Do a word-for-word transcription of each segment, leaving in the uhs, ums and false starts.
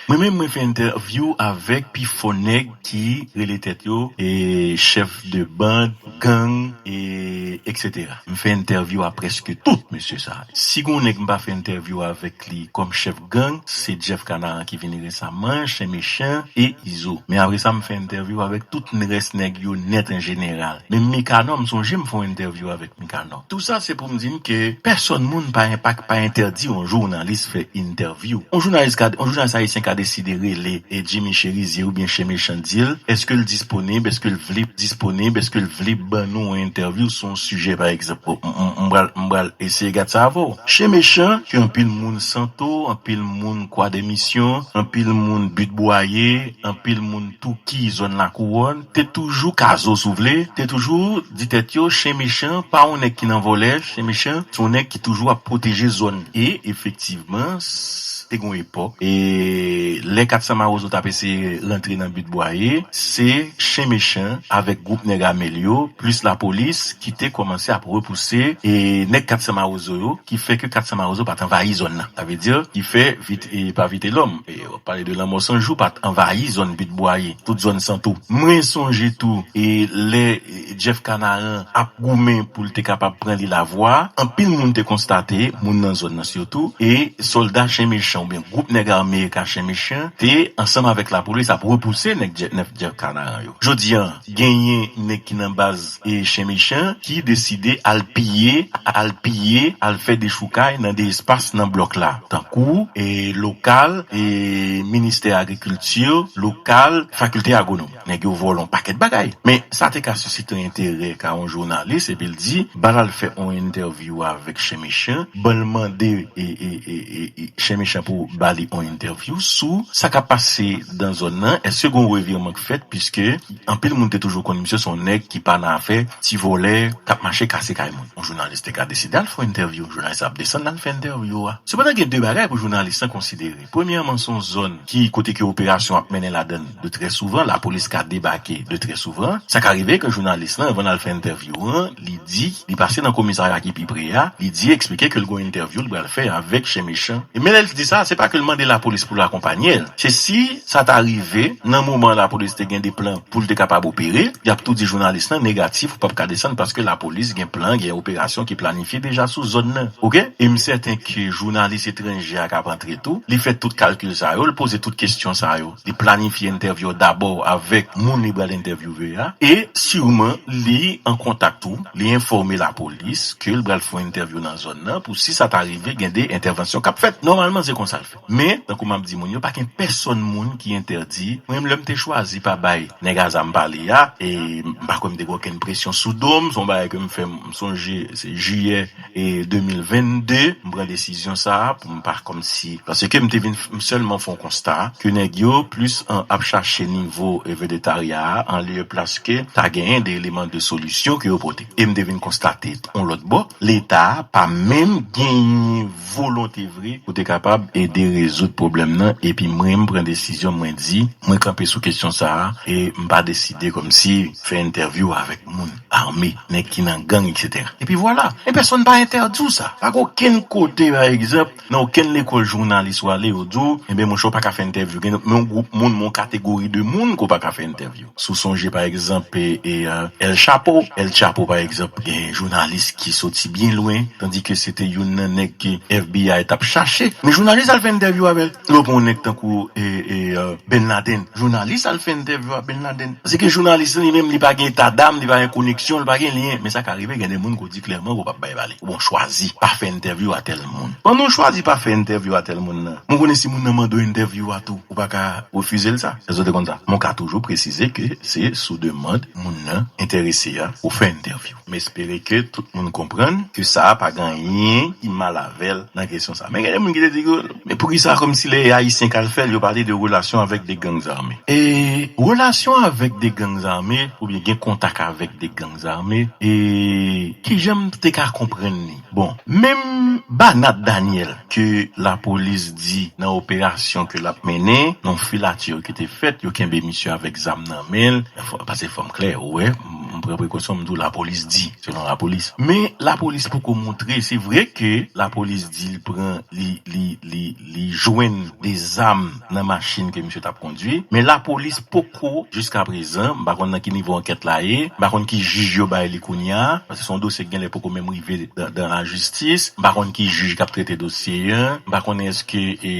Mwen menm, mwen fè entèvyou avèk pi fò nèg ki rele tèt yo e chèf de band, gang, e etsetera. M fè entèvyou a prèske tout mesye sa. Si gon nèg m pa fè entèvyou avèk li kòm chèf gang, se Jeff Canaran ki vini resaman, Chen Mechan e Izo. Men apre sa, m fè entèvyou avèk tout rès nèg yo nèt an jeneral. Men Mikanò, m sonje m fè yon entèvyou avèk Mikanò. Tou sa se pou m di n ke pèsòn moun pa enpak, pa entèdi yon jounalis fè entèvyou. Yon jounalis ka, yon jounalis ayisyen ka deside rele e Jimmy Cherizier oubyen Chen Mechan di l, èske l disponib, èske l vle disponib, èske l vle ban nou yon entèvyou sou yon sijè, pa egzanp. M, m, m pral, m pral eseye gad sa avè w. Chen Mechan, ke anpil moun Santo, anpil moun Kwa de Misyon, anpil moun Bitbwaye, anpil moun Touki, zòn Lakouwòn, te toujou kazo, si w vle, te toujou di tèt yo, Chen Mechan pa yon nèg ki nan vòlè, Chen Mechan se yon nèg ki toujou ap pwoteje zòn. E efektivman, s-, te gon epòk, e lè Kat San Mawozo t ap eseye rantre nan Bitbwaye, se Chen Mechan avèk gwoup nèg ame l yo, plis lapolis, ki te kòmanse ap repouse e nèg Kat San Mawozo yo, ki fè ke Kat San Mawozo pa t anvayi zòn nan. Sa vle di, ki fè Vit-, e pa Vitelòm, e w ap pale de Lanmò San Jou, pa t anvayi zòn Bitbwaye, tout zòn Santo. Mwen sonje tou, e lè, e, Jeff Canaran ap goumen pou l te kapab pran li lavwa, anpil moun te konstate, moun nan zòn nan sitou, e sòlda Chen Mechan oubyen gwoup nèg ame ka Chen Mechan te ansanm avèk lapolis ap repouse nèg Jeff, nèg Jeff Canaran yo. Jodi a, genyen nèg ki nan baz e Chen Mechan ki deside al piye, al piye, al fè dechoukay nan de espas nan blòk la, tankou e lokal e ministè agrikilti, lokal fakilte agwonom. Nèg yo vòlè yon pakèt bagay. Men sa te ka sisite enterè ka yon jounalis, epi l di, ba l al fè yon entèvyou avèk Chen Mechan, ban l mande e, e, e, e, e Chen Mechan pou ba li yon entèvyou sou sa k ap pase nan zòn nan, èske gon revirman k fèt, piske anpil moun te toujou konn misye se yon nèg ki pa nan afè ti vòlè k ap mache kase kay moun. Yon jounalis te ka deside al fè yon entèvyou, jounalis ap desann al fè entèvyou a. Sepandan, gen de bagay pou jounalis lan konsidere. Premyèman, se yon zòn ki kote ke operasyon ap mennen ladan l de trè souvan, lapolis ka debake de trè souvan. Sa ka rive ke jounalis lan, anvan l al fè entèvyou an, li di, li pase nan komisarya ki pi pre a, li di, eksplike ke l gon entèvyou l pral fè avèk Chen Mechan. E men lè l di sa, se pa ke l mande lapolis pou l akonpanye l. Se si sa ta rive, nan moman lapolis te gen de plan pou l te kapab opere, y ap tou di jounalis lan negatif, ou p ap ka desann paske lapolis gen plan, gen operasyon ki planifye deja sou zòn nan. Oke? E m sèten ke jounalis etranje a k ap antre tou, li fè tout kalkil sa yo, li poze tout kesyon sa yo. Li planifye entèvyou dabò avèk moun li pral entèvyouve a. E siman, li an kontak tou, li enfòme lapolis ke l pral fè yon entèvyou nan zòn nan pou si sa ta rive, gen de entèvansyon k ap fèt. Nòmalman, se konsa l fèt. Men, tankou m ap di moun yo, pa gen pèsòn moun ki entèdi. Mwen menm, lè m te chwazi pa bay nèg a zam pale a, e m pa kwè m te gen okenn presyon sou do m, se yon bagay ke m fè, m sonje, se jiyè e de mil vennde, m pran desizyon sa a pou m pa kòmsi, paske m te vin f-, m sèlman fè yon konsta ke nèg yo plis an ap chache nivo e vedetarya a, an lye plas ke ta genyen de eleman de solisyon ke yo pote. E m te vin konstate yon lòt bò, Leta a pa menm genyen volonte vre pou te kapab ede rezoud pwoblèm nan, epi mwen, m pran desizyon, mwen di, mwen kanpe sou kesyon sa a, e m pa deside kòmsi fè entèvyou avèk moun ame, nèg ki nan gang, etsetera. Epi vwala. E pèsonn pa entèdi w sa. Pa gen okenn kote, pa egzanp, nan okenn lekòl jounalis w ale, yo di w, enben, monchè, w pa ka fè entèvyou. Gen men yon gwoup moun, men yon kategori de moun ke w pa ka fè entèvyou. Si w sonje, pa egzanp, e, e, e, El Chapo. El Chapo, pa egzanp, gen jounalis ki soti byen lwen, tandike se te youn nan nèg ke F B I t ap chache. Men jounalis al fè entèvyou avè l. Lè w pran yon nèg tankou, e, e, e, Ben Laden, jounalis al fè entèvyou a Ben Laden. Paske jounalis lan, li menm, li pa gen eta dam, li pa gen koneksyon, li pa gen lyen. Men sa ka rive, gen de moun ke w di klèman ke w p ap bay pale. Bon, chwazi, pa fè entèvyou a tèl moun. Pandan w chwazi pa fè entèvyou a tèl moun nan, mwen konnen si moun nan mande w entèvyou a tou, ou pa ka refize l sa. Èske w te konn sa? Mwen ka toujou presize ke se sou demann moun nan enterese a ou fè entèvyou. M espere ke tout moun konprann ke sa a pa gen anyen ki mal avè l nan kesyon sa. Men gen de moun ki te di ke, men poukisa kòmsi lè e Ayisyen k al fè l, yo pale de relasyon avèk de gang ame? E relasyon avèk de gang ame, oubyen gen kontak avèk de gang ame, e kijan m te ka konprann li? Bon, menm Banat Daniel, ke lapolis di nan operasyon ke l ap mennen, nan yon filatè ki te fèt, yo kenbe misye avèk zam nan men l, fò, paske fò m klè, ou wè, m M pran prekosyon, m di w lapolis di, selon lapolis. Men lapolis poko montre, se vre ke lapolis di l pran, li, li, li, li jwenn de zam nan machin ke misye t ap kondwi, men lapolis poko, jiska prezan, m pa konn nan ki nivo ankèt la ye, m pa konn ki jij yo bay li kounye a, paske se yon dosye ki genlè poko menm rive dan, dan lajistis, m pa konn ki jij k ap trete dosye an, m pa konnen èske, e,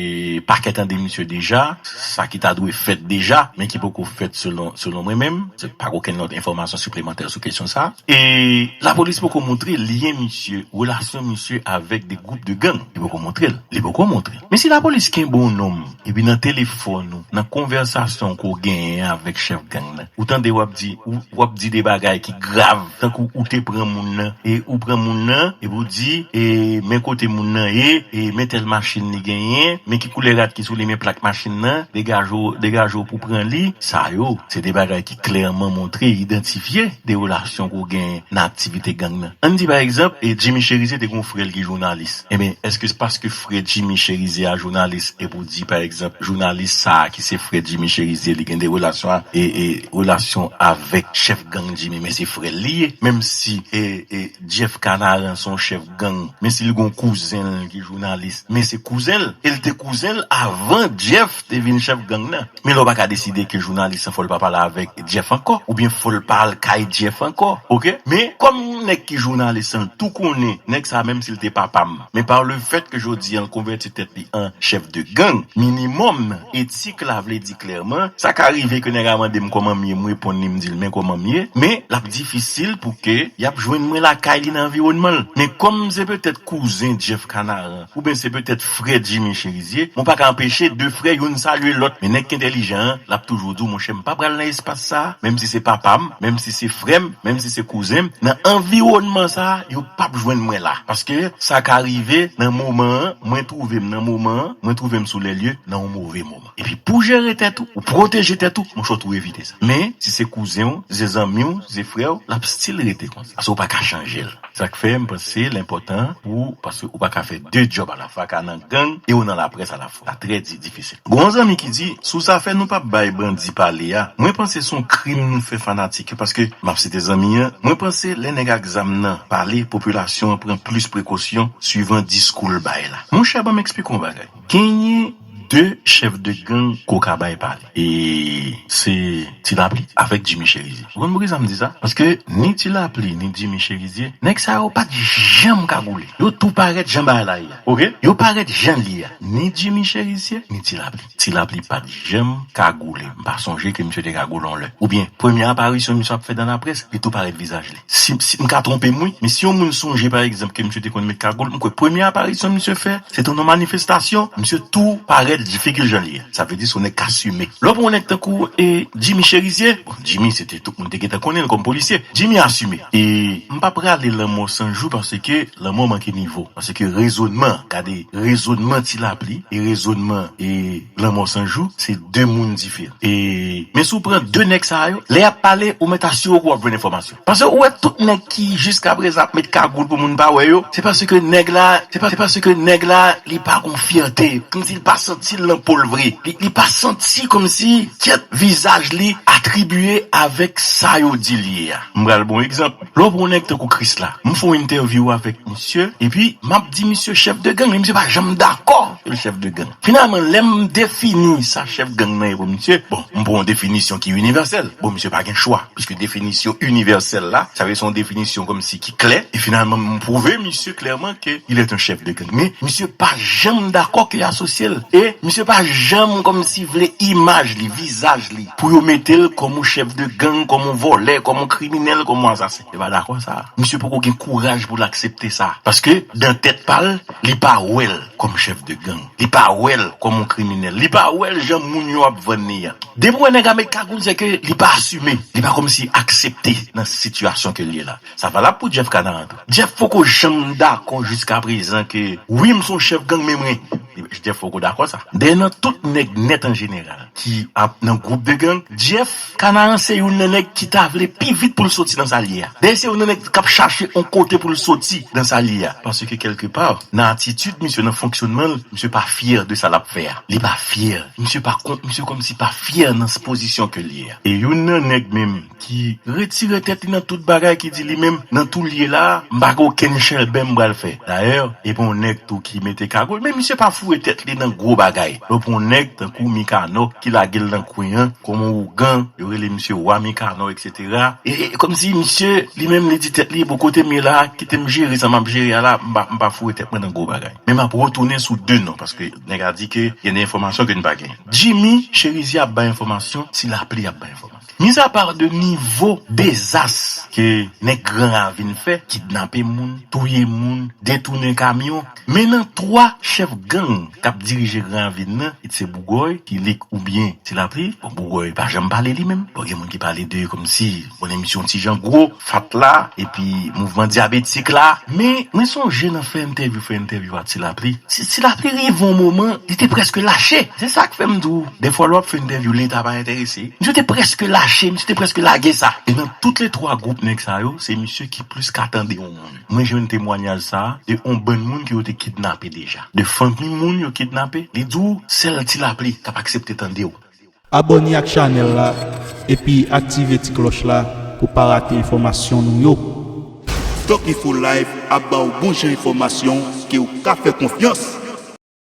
pakè tande misye deja, sa ki ta dwe fèt deja, men ki poko fèt selon, selon mwen menm, se pa okenn lòt enfòmasyon siplemantè sou kesyon sa. E lapolis poko montre lyen misye, relasyon misye avèk de gwoup de gang. Li poko montre l. Li poko montre l. Men si lapolis kenbe yon nonm, epi nan telefòn ou, nan konvèsasyon ke w genyen avèk chèf gang nan, ou tande w ap di, ou, w ap di de bagay ki grav, tankou ou te pran moun nan, e ou pran moun nan, epi w di, e men kote moun nan ye, e men tèl machin li genyen, men ki koulè rad ki sou li, men plak machin nan, degaje w, degaje w pou pran li. Sa yo, se de bagay ki klèman montre, idantifye de relasyon ke w genyen nan aktivite gang nan. Ann di, pa egzanp, e Jimmy Chérizier te gen yon frè l ki jounalis. Ebyen, èske se paske frè Jimmy Chérizier a jounalis, epi w di, pa egzanp, jounalis sa a ki se frè Jimmy Chérizier, li gen de relasyon a, e, e relasyon avèk chèf gang Jimmy, men se frè l li ye. Menm si, e, e Jeff Canaran se yon chèf gang, men si l gen yon kouzen l ki jounalis, men se kouzen l, e l te kouzen l avan Jeff te vin chèf gang nan. Men lè w pa ka deside ke jounalis lan fò l pa pale avèk Jeff ankò, oubyen fò l pa al kay Jeff ankò, oke? Men kòm nèg ki jounalis lan tou konnen, nèg sa menm si l te papa m, men pa le fèt ke jodi an l konvèti tèt li an chèf de gang, minimòm etik la vle di klèman, sa ka rive ke nèg la mande m kòman m ye, m reponn li, m di l men kòman m ye, men l ap difisil pou ke y ap jwenn mwen lakay li nan anviwònman l. Men kòm se petèt kouzen Jeff Canaran, oubyen se petèt frè Jimmy Chérizier, mwen pa ka anpeche de frè youn salye lòt. Men nèg ki entèlijan an, l ap toujou di w, monchè, m pa pral nan espas sa a, menm si se papa m, menm si se frè m, menm si se kouzen m, nan anviwònman sa a, yo p ap jwenn mwen la. Paske sa ka rive nan moman an, mwen twouve m nan moman an, mwen twouve m sou lè lye nan yon move moman. Epi pou jere tèt ou, ou pwoteje tèt ou, monchè, w tou evite sa. Men, si se kouzen w, si se zanmi w, si se frè w, l ap still rete konsa. Paske w pa ka chanje l. Sa k fè m panse l enpòtan pou, paske ou pa ka fè de djòb alafwa, ka nan gang e ou nan laprès alafwa. Sa trè di-, difisil. Gon zanmi ki di, sou zafè nou p ap bay bandi pale a, mwen panse se yon krim nou fè fanatik yo, paske m ap site zanmi an, mwen panse lè nèg ak zam nan pale, popilasyon an pran plis prekosyon swivan diskou l bay la. Monchè, ban m eksplike w yon bagay. Genyen de chèf de gang ke w ka bay pale. E se Ti Lapli avèk Jimmy Chérizier. Ou konn poukisa m di sa? Paske ni Ti Lapli, ni Jimmy Chérizier, nèg sa yo pa t janm kagoule. Yo tou parèt jan bagay la ye a. Oke? Yo parèt jan l ye a. Ni Jimmy Chérizier, ni Ti Lapli. Ti Lapli pa t janm kagoule. M pa sonje ke misye te kagoule yon lè. Oubyen, premye aparisyon misye ap fè nan laprès, li tou parèt vizaj li. Si, si m ka twonpe m, wi, men si yon moun sonje, pa egzanp, ke misye te konn met kagoul, m kwè premye aparisyon misye fè, se te nan manifestasyon, misye tou parèt figi l jan l ye. Sa vle di se yon nèg k asime. Lè w pran yon nèg tankou, e, Jimmy Chérizier, bon, Jimmy, se te tout moun te gentan konnen l kòm polisye. Jimmy asime. E m pa prale lanmò san jou paske lanmò manke nivo. Paske rezònman, gade, rezònman Ti Lapli e rezònman, e, Lanmò San Jou, se de moun diferan. E, men si w pran de nèg sa yo, lè y ap pale, ou mèt asire w ke w ap jwenn enfòmasyon. Paske ou wè tout nèg ki jiska prezan ap met kagoul pou moun pa wè yo, se paske nèg la, se pa, se paske nèg la, li pa gon fyète. Kòmsi li pa santi l nan po l vre. Li, li pa santi kòmsi, kèt, vizaj li atribiye avèk sa yo di l ye a. M pral ba w egzanp. Lè w pran yon nèg tankou Krisla, m fè yon entèvyou avèk misye, epi m ap di misye chèf de gang, men misye pa janm dakò ke l chèf de gang. Finalman, lè m defini sa chèf gang nan ye pou misye, bon, m pran yon definisyon ki inivèsèl. Bon, misye pa gen chwa, piske definisyon inivèsèl la, sa vle se yon definisyon kòmsi ki klè, e finalman, m pwouve misye klèman ke il est un chef de gang. Men, misye pa janm dakò ke y asosye l. E misye pa janm kòmsi vle imaj li, vizaj li, pou yo mete l kòm yon chèf de gang, kòm yon vòlè, kòm yon kriminèl, kòm yon asasen. Yo pa dakò sa. Misye poko gen kouraj pou l aksepte sa. Paske, dan tèt pa l, li pa wè l kòm chèf de gang. Li pa wè l kòm yon kriminèl. Li pa wè l jan moun yo ap vann li an. Depi w wè nèg la met kagoul, se ke li pa asime. Li pa kòmsi aksepte nan sitiyasyon ke l ye la. Sa valab pou Jeff Canaran tou. Jeff poko janm dakò jiska prezan ke, wi, m se yon chèf gang, men mwen, Jeff, fòk ou dakò sa. Dayè, nan tout nèg nèt an jeneral ki ap nan gwoup de gang, Jeff Kanaran se youn nan nèg ki ta vle pi vit pou l soti nan sa l ye a. Dayè, se youn nan nèg k ap chache yon kote pou l soti nan sa l ye a. Paske kèlkepa, nan atitid misye, nan fonksyonman l, misye pa fyè de sa l ap fè a. Li pa fyè. Misye pa kont, misye kòmsi pa fyè nan pozisyon ke l ye a. E youn nan nèg menm ki retire tèt li nan tout bagay, ki di li menm, nan tou l ye la, m pa gen okenn chèlbè m pral fè. Dayè, e pa yon nèg tou ki mete kagoul, men misye pa foure tèt li nan gwo bagay. Lè w pran yon nèg tankou Mikanò ki lage l nan kwen an, kòm yon ougan, yo rele misye Wa Mikanò, etsetera. E, e kòmsi misye, li menm, li di tèt li, bon, kote m ye la, kite m jere sa m ap jere a la, m pa, m pa foure tèt mwen nan gwo bagay. Men m ap retounen sou de non, paske nèg la di ke gen de enfòmasyon ke n pa genyen. Jimmy Cherizier ap bay enfòmasyon, Ti Lapli ap bay enfòmasyon. Mizapa de nivo dezas ke nèg Gran Ravin fè, kidnape moun, touye moun, detounen kamyon, men nan twa chèf gang k ap dirije Gran Ravin nan, kit se Bougòy, Kilik oubyen Ti Lapli. Bon, Bougòy pa janm pale li menm. Bon, gen moun ki pale de kòmsi, bon, emisyon Ti Jan Gwo, Fat la, epi mouvman dyabetik la. Men, mwen sonje nan fè entèvyou, fè entèvyou a Ti Lapli. Ti, Ti Lapli rive yon moman, li te prèske lache. Se sa k fè m di w, dèfwa lè w ap fè entèvyou, Leta pa enterese. Misye te prèske lache, misye te prèske lage sa. E nan tout le twa gwoup nèg sa yo, se misye ki plis ka tande yon moun. Mwen jwenn temwanyaj sa a de yon bann moun ke yo te kidnape deja. De fanmi moun yo kidnape, li di w sèl Ti Lapli k ap aksepte tande w. Abòne ak chanèl la, epi aktive ti klòch la pou pa rate enfòmasyon nou yo. Doc Info Live ap ba w bon jan enfòmasyon ke w ka fè konfyans.